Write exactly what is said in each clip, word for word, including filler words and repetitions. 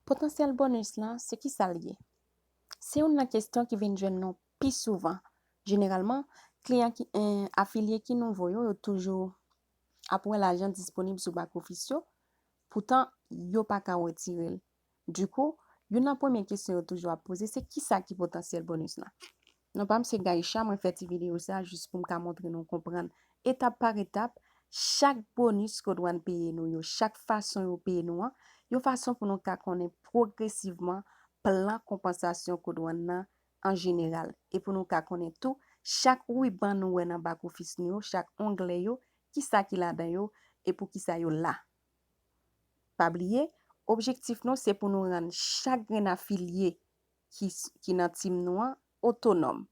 Potansyèl bonis lan, se ki sa l ye? Se youn nan kesyon ki vin jwenn nou pi souvan. Jeneralman, kliyan ki, eh, afilye ki nouvo yo, yo toujou ap wè lajan disponib sou back office yo, poutan yo pa ka retire l. Dikou, youn nan premye kesyon yo toujou ap poze, se kisa ki potansyèl bonis lan? Non pa m se Gaïcha, mwen fè ti videyo sa jis pou m ka montre nou konprann etap pa etap chak bonis ke yo dwe peye nou yo, chak fason yo peye nou an, yon fason pou nou ka konnen pwogresivman plan konpansasyon ke yo dwe nan an jeneral, e pou nou ka konnen tou chak riban nou wè nan back office nou yo, chak ongle yo, kisa ki ladan yo, e pou kisa yo la. Pa bliye, objektif nou se pou nou rann chak grenn afilye ki, ki nan tim nou an otonòm.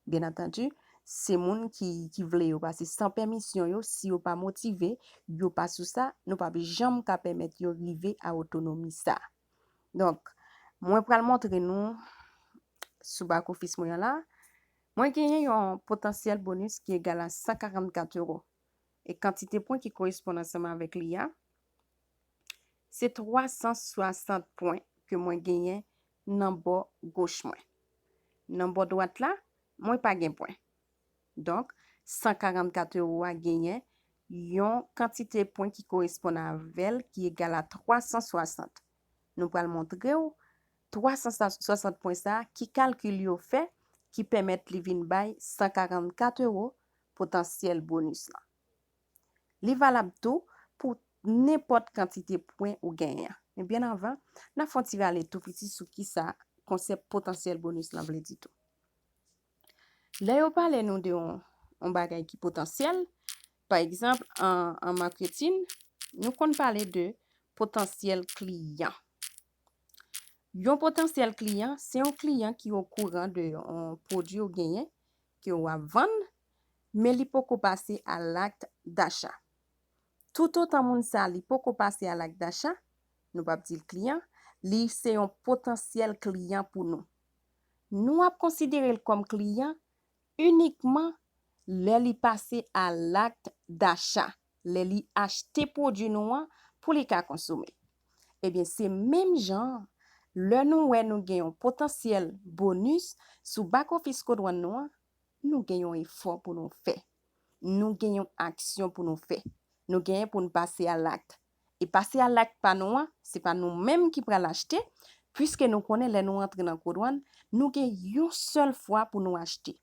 Byen antandi, se moun ki, ki vle yo pase san pèmisyon yo, si yo pa motive, yo pa sou sa, nou p ap janm ka pèmèt yo rive a otonomi sa. Donk, mwen pral montre nou sou back office mwen an la, mwen genyen yon potansyèl bonis ki egal a san karannkat ewo. E kantite pwen ki koresponn ansanm avèk li a, se twa san swasant pwen ke mwen genyen nan bò goch mwen. Nan bò dwat la, mwen pa gen pwen. Donk, san karannkat ewo a genyen yon kantite pwen ki koresponn avè l ki egal a twa san swasant. Nou pral montre w twa san swasant pwen sa a, ki kalkil yo fè ki pèmèt li vin bay san karannkat ewo potansyèl bonis lan. Li valab tou pou nenpòt kantite pwen ou genyen an. Men byen anvan, n ap fè yon ti rale tou piti sou kisa konsèp potansyèl bonis lan vle di tou. Lè yo pale nou de yon, yon bagay ki potansyèl, pa egzanp, an, an maketin, nou konn pale de potansyèl kliyan. Yon potansyèl kliyan, se yon kliyan ki okouran de yon pwodui ou genyen, ke w ap vann, men li poko pase a lakt dacha. Toutotan moun sa a li poko pase a lakt dacha, nou p ap di l kliyan, li se yon potansyèl kliyan pou nou. Nou ap konsidere l kòm kliyan inikman lè li pase a lakt dacha, lè li achte pwodui nou an pou li ka konsome. Ebyen, se menm jan an, lè nou wè nou gen yon potansyèl bonis sou back office Codouane nou an, nou gen yon efò pou nou fè. Nou gen yon aksyon pou nou fè. Nou genyen pou n pase a lakt. E pase a lakt pa nou an, se pa nou menm ki pral achte, piske nou konnen lè nou antre nan Codouane, nou gen yon sèl fwa pou nou achte.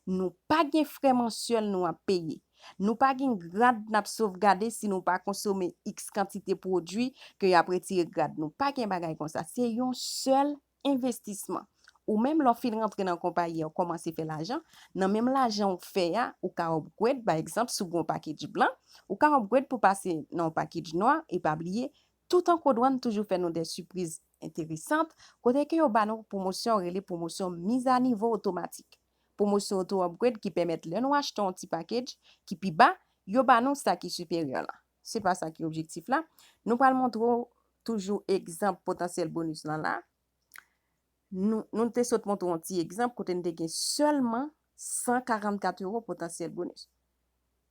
Nou pa gen frè mansyèl nou ap peye. Nou pa gen grad n ap sovgade si nou pa konsome iks kantite pwodui ke y ap retire grad nou. Pa gen bagay konsa. Se yon sèl envestisman. Ou menm, lè w fin rantre nan konpayi a, ou kòmanse fè lajan, nan menm lajan ou fè a, ou ka upgrade, pa egzanp, si w gen yon package blan, ou ka upgrade pou pase nan yon package nwa, e pa bliye, tout an Codouane toujou fè nou de sipriz enteresant, kote ke yo ba nou pwomosyon, yo rele pwomosyon miz a nivo otomatik. Pwomosyon oto upgrade ki pèmèt lè nou achte yon ti package ki pi ba, yo ba nou sa ki siperyè la. Se pa sa ki objektif la. Nou pral montre w toujou egzanp potansyèl bonis lan la. Nou, nou te sot montre yon ti egzanp kote n te gen sèlman san karannkat ewo potansyèl bonis.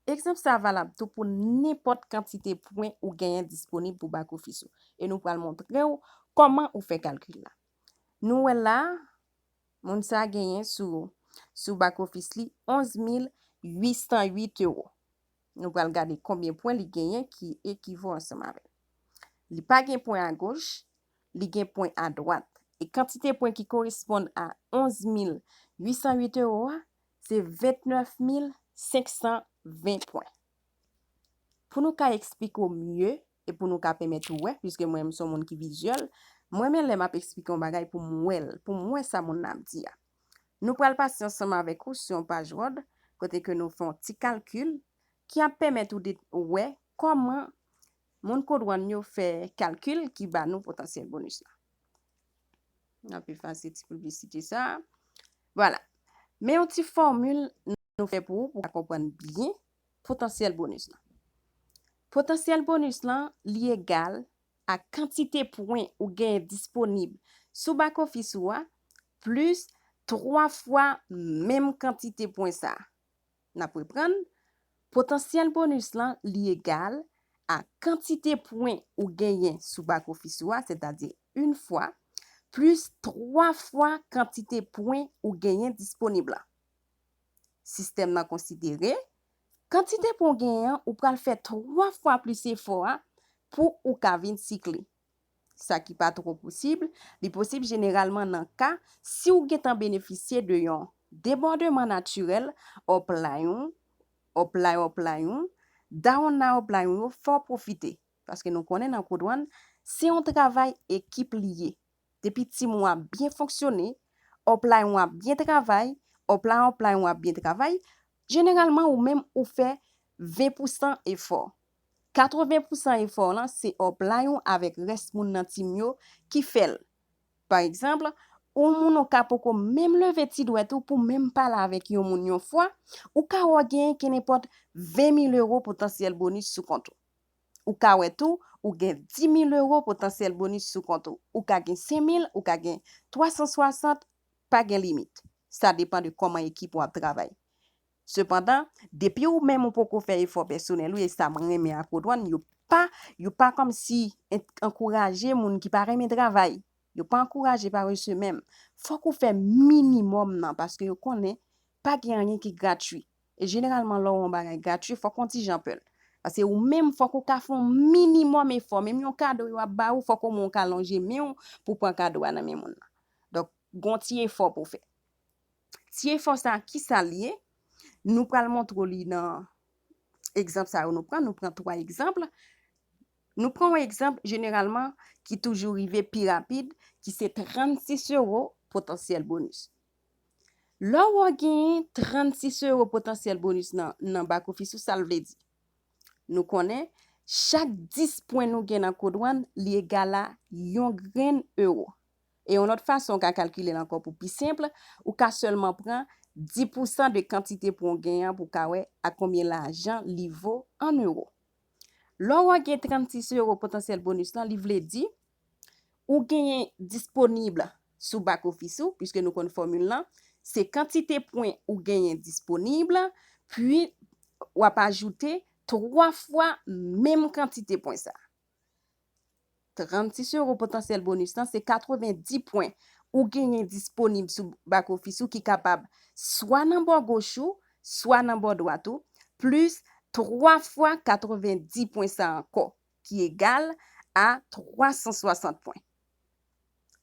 Egzanp sa a valab tou pou nenpòt kantite pwen ou genyen disponib pou back office ou. E nou pral montre w kòman ou fè kalkil la. Nou wè la, moun sa a genyen sou, sou back office li onz mil uit san uit ewo. Nou pral gade konbyen pwen li genyen ki ekivo ansanm avè l. Li pa gen pwen agoch, li gen pwen adwat. E kantite pwen ki koresponn a onz mil uit san uit ewo a, se vennèf mil senk san ven pwen. Pou nou ka eksplike w mye e pou nou ka pèmèt ou wè, piske mwen menm se yon moun ki vizyèl, mwen renmen lè m ap eksplike yon bagay pou m wè l, pou m wè sa moun nan ap di a. Nou pral pase ansanm avèk ou sou yon paj Word, kote ke nou fè yon ti kalkil ki ap pèmèt ou de wè kòman moun Codouane yo fè kalkil ki ba nou potansyèl bonis la. N ap efase ti piblisite sa. Vwala. Men yon ti fòmil nou fè pou ou, pou w ka konprann byen potansyèl bonis lan. Potansyèl bonis lan, li egal a kantite pwen ou genyen disponib sou back office ou a, plis twa fwa menm kantite pwen sa a. N ap reprann, potansyèl bonis lan, li egal a kantite pwen ou genyen sou back office ou a, sètadi yon fwa, plis twa fwa kantite pwen ou genyen disponib la. Sistèm nan konsidere kantite pwen w genyen an, ou pral fè twa fwa plis efò a pou ou ka vin sikle. Sa ki pa twò posib, li posib jeneralman nan ka si w gentan benefisye de yon debòdman natirèl, òp la yon, òp la yon, òp la yon, dawonn la òp la yon, fò w pwofite. Paske nou konnen nan Kodwann, se yon travay ekip li ye. Depi team ou ap byen fonksyone, òp la yon ap byen travay, òp la òp la yon ap byen travay, jeneralman ou menm ou fè ven pousan efò. Katreven pousan efò w lan se òp la yon avèk rès moun nan team yo ki fè l. Pa egzanp, yon moun ou ka poko menm leve ti dwèt ou pou menm pale avèk yon moun yon fwa, ou ka wè w genyen kenenpòt ven mil ewo potansyèl bonis sou kont ou. Ou ka wè tou, ou gen dis mil ewo potansyèl bonis sou kont ou. Ou ka gen senk mil, ou ka gen twa san swasant, pa gen limit. Sa depann de kòman ekip ou ap travay. Sepandan, depi ou menm ou poko fè efò pèsonèl ou, e sa mwen renmen ak Kodwann, yo pa, yo pa kòmsi en- ankouraje moun ki pa renmen travay. Yo pa ankouraje parese menm. Fòk ou fè minimòm nan, paske yo konnen pa gen anyen ki gratui. E jeneralman, lè w wè yon bagay gratui, fòk w yon ti jan pè l. Paske ou menm, fòk ou ka fè yon minimòm efò. Menm yon kado yo ap ba ou, fòk omwen ou ka lonje men w pou pran kado a nan men moun nan. Donk, gon ti efò pou w fè. Ti efò sa, ki sa l ye? Nou pral montre w li nan egzanp sa yo nou pran. Nou pran twa egzanp. Nou pran yon egzanp jeneralman ki toujou rive pi rapid, ki se trannsis ewo potansyèl bonis. Lè w genyen trannsis ewo potansyèl bonis nan, nan bak ofis ou, sa l vle di? Nou konnen, chak dis pwen nou gen nan Kodwann, li egal a yon grenn ewo. E yon lòt fason, w ka kalkile l ankò pou pi senp, ou ka sèlman pran dis pousan de kantite pwen w genyen an pou w ka wè a konbyen lajan li vo an ewo. Lè w gen trannsis ewo potansyèl bonis lan, li vle di, ou genyen disponib sou bak ofis ou, piske nou konn fòmil lan, se kantite pwen ou genyen disponib, pi w ap ajoute twa fwa menm kantite pwen sa. Trannsis ewo potansyèl bonis lan, se katrevendis pwen ou genyen disponib sou bak ofis ou ki kapab swa nan bò goch ou, swa nan bò dwat ou, plis twa fwa katrevendis pwen sa ankò, ki egal a twa san swasant pwen.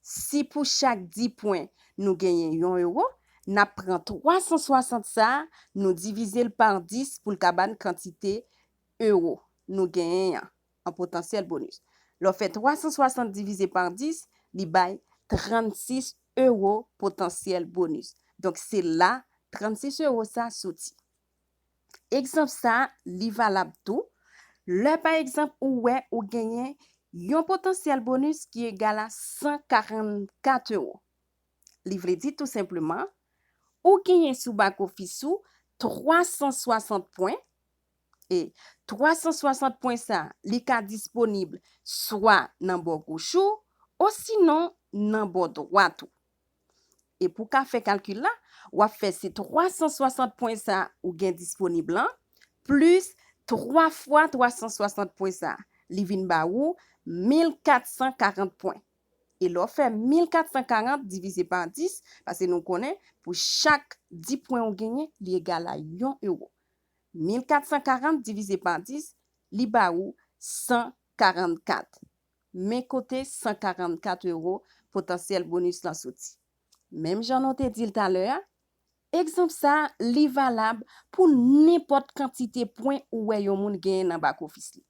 Si pou chak dis pwen nou genyen yon ewo, n ap pran twa san swasant sa a, nou divize l pa dis pou l ka ba n kantite ewo nou genyen an, an potansyèl bonis. Lè w fè twa san swasant divize pa dis, li bay trannsis ewo potansyèl bonis. Donk, se la trannsis ewo sa soti. Egzanp sa, li valab tou. Lè, pa egzanp, ou wè ou genyen yon potansyèl bonis ki egal a san karannkat ewo. Li vle di tou senpleman, ou genyen sou bak ofis ou twa san swasant pwen, e twa san swasant pwen sa, li ka disponib swa nan bò goch ou, osinon nan bò dwat ou. E pou w ka fè kalkil la, w ap fè se twa san swasant pwen sa ou gen disponib lan, plis twa fwa twa san swasant pwen sa, li vin ba ou mil kat san karant pwen. E lè w fè mil kat san karant divize pa dis, paske nou konnen pou chak dis pwen ou genyen, li egal a yon ewo. Mil kat san karant divize pa dis, li ba ou san karannkat. Men kote san karannkat ewo potansyèl bonis lan soti. Menm jan nou te di l talè a, egzanp sa a, li valab pou nenpòt kantite pwen ou wè yon moun genyen nan bak ofis li.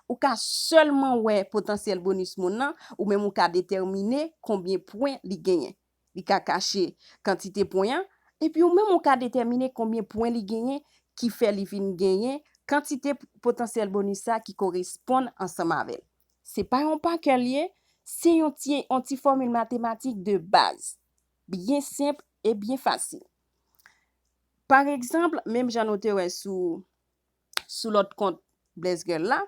Ou ka sèlman wè potansyèl bonis moun nan, ou menm ou ka detèmine konbyen pwen li genyen. Li ka kache kantite pwen an, epi ou menm ou ka detèmine konbyen pwen li genyen ki fè li vin genyen kantite potansyèl bonis sa ki koresponn ansanm avè l. Se pa yon pa kè l ye, se yon ti, yon ti fòmil matematik de baz. Byen senp e byen fasil. Pa egzanp, menm jan nou te wè sou, sou lòt kont Bless Girl la,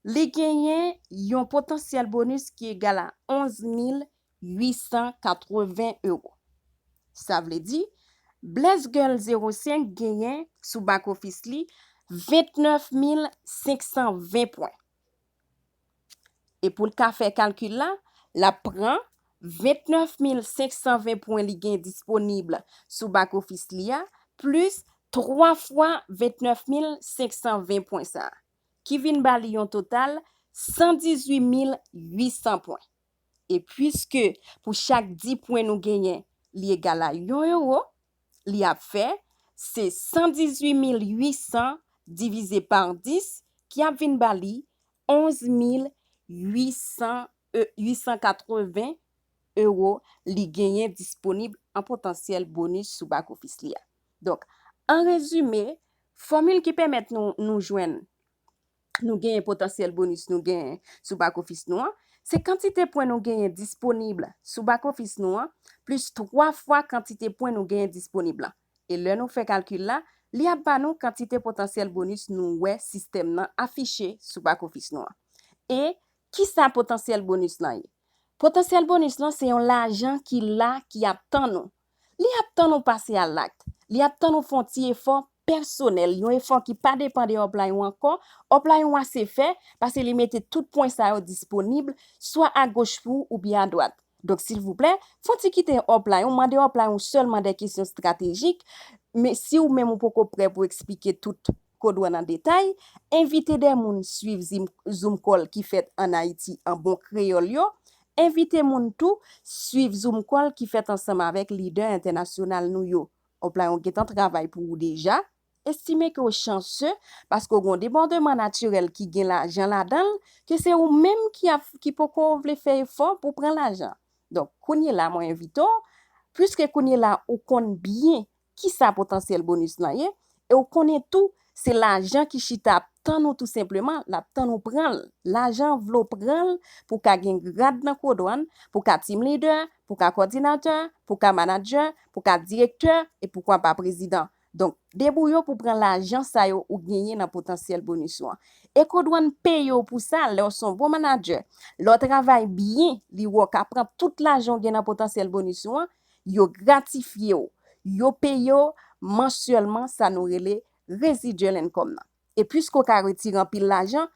li genyen yon potansyèl bonis ki egal a onz mil uit san katreven ewo. Sa vle di, Bless Girl zewo senk genyen sou bak ofis li ventnèf mil senk san ven pwen. E pou l ka fè kalkil la, l ap pran vennèf mil senk san ven pwen li gen disponib sou back office li a, plis twa fwa vennèf mil senk san ven pwen sa a, ki vin ba li yon total san dizuit mil uit san pwen. E piske pou chak dis pwen nou genyen, li egal a yon ewo, li ap fè, se san dizuit mil uit san divize pa dis, ki ap vin ba li onz mil uit san, e, uit san katreven ewo li genyen disponib an potansyèl bonis sou back office li a. Donk, an rezime, fòmil ki pèmèt nou, nou jwenn, nou genyen potansyèl bonis nou genyen sou back office nou an, se kantite pwen nou genyen disponib sou back office nou an, plis twa fwa kantite pwen nou genyen disponib lan. E lè nou fè kalkil la, li ap ba nou kantite potansyèl bonis nou wè sistèm nan afiche sou back office nou an. E kisa potansyèl bonis lan ye? Potansyèl bonis lan se yon lajan ki la, ki ap tann ou. Li ap tann ou pase a lakt. Li ap tann ou fè yon ti efò pèsonèl, yon efò ki pa depann de upline ou ankò. Upline ou ase fè, paske li mete tout pwen sa yo disponib, swa agoch pou ou oubyen adwat. Donk, silvouplè, fè yon ti kite upline ou, mande upline ou sèlman de kesyon estratejik, men si ou menm ou poko prè pou eksplike tout Code One an detay, envite de moun swiv Zoom, Zoom call ki fèt ann Ayiti an bon kreyòl yo, envite moun tou swiv Zoom call ki fèt ansanm avèk lidè entènasyonal nou yo. Upline ou gentan travay pou ou deja, estime ke w chanse paske w gen yon debòdman natirèl ki gen lajan ladan l, ke se ou menm ki ap, ki poko vle fè efò pou pran lajan. Donk, kounye la, mwen envite w, piske kounye la, ou konn byen kisa potansyèl bonis lan ye, e w konnen tou, se lajan ki chita ap tann ou tou senpleman, l ap tann ou pran l. Lajan vle w pran l pou ka gen grad nan Code One, pou ka team leader, pou ka kòdinatè, pou ka manadjè, pou ka direktè, e poukwa pa prezidan. Donk, debouye w pou pran lajan sa yo ou genyen nan potansyèl bonis ou an. E Code One peye w pou sa, lè w se yon bon manadjè. Lè w travay byen, li wè w ka pran tout lajan w gen nan potansyèl bonis ou an, yo gratifye w. Yo peye w mansyèlman sa nou rele residual income nan. E piske w ka retire anpil lajan,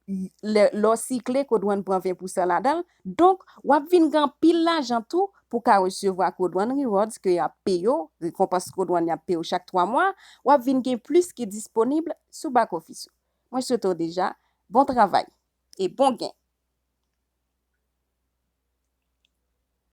lè, lè w sikle, Code One pran ven pousan ladan l. Donk, w ap vin gen anpil lajan tou pou w ka resevwa Code One Rewards ke y ap peye w, rekonpans Code One y ap peye w chak twa mwa, w ap vin gen plis ki disponib sou back office ou. Mwen swete w deja bon travay e bon gen.